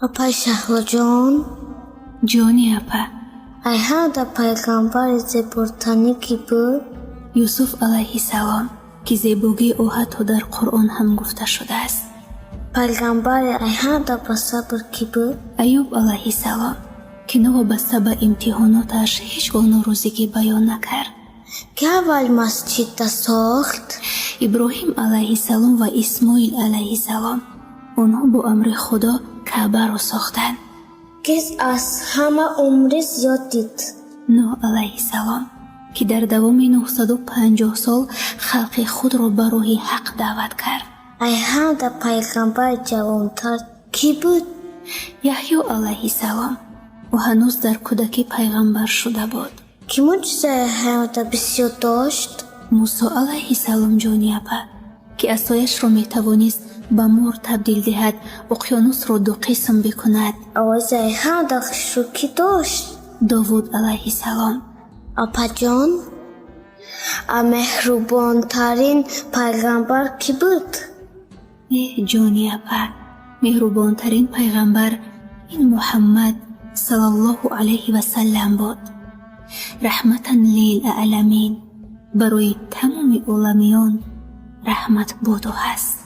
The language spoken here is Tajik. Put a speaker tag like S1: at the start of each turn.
S1: Апай Шаҳлоҷон.
S2: Ҷони апа.
S1: Ай ҳамда пайғамбари зеботарин кӣ буд?
S2: Юсуф алайҳиссалом, ки зебогии ӯ ҳатто дар Қуръон ҳам гуфта шудааст.
S1: Пайғамбари ай ҳамда ба сабр кӣ буд?
S2: Аюб алайҳиссалом, ки новобаста ба имтиҳоноташ ҳеҷ гоҳ норозигӣ баён накард.
S1: Ки аввал масҷидда сохт?
S2: Иброҳим алайҳиссалом ва Исмоил алайҳиссалом. Онҳо бо амри Худо Каъбаро сохтанд.
S1: Кис аз ҳама умри зиёд дид?
S2: Нӯҳ алайҳиссалом, ки дар давоми 950 сол халқи худро ба роҳи ҳақ даъват кард.
S1: Ай ҳамда пайғамбари ҷавонтар кӣ буд?
S2: Яҳё алайҳиссалом. Ӯ ҳанӯз дар кӯдакӣ пайғамбар шуда буд.
S1: Кӣ мӯъҷизаи ҳаёта бисёр дошт?
S2: Мусо алайҳиссалом, ҷони апа, ки асояшро метавонист ба мор табдил диҳад, уқёнусро ду қисм бикунад.
S1: Овози ай ҳамда хушрӯ кӣ дошт?
S2: Довуд алайҳиссалом.
S1: Апаҷон, а меҳрубонтарин пайғамбар кӣ буд?
S2: Эҳ, ҷони апа, меҳрубонтарин пайғамбар ин Муҳаммад саллаллоҳу алайҳи васаллам буд, раҳматан лил аламин, барои тамоми оламиён раҳмат буду ҳаст.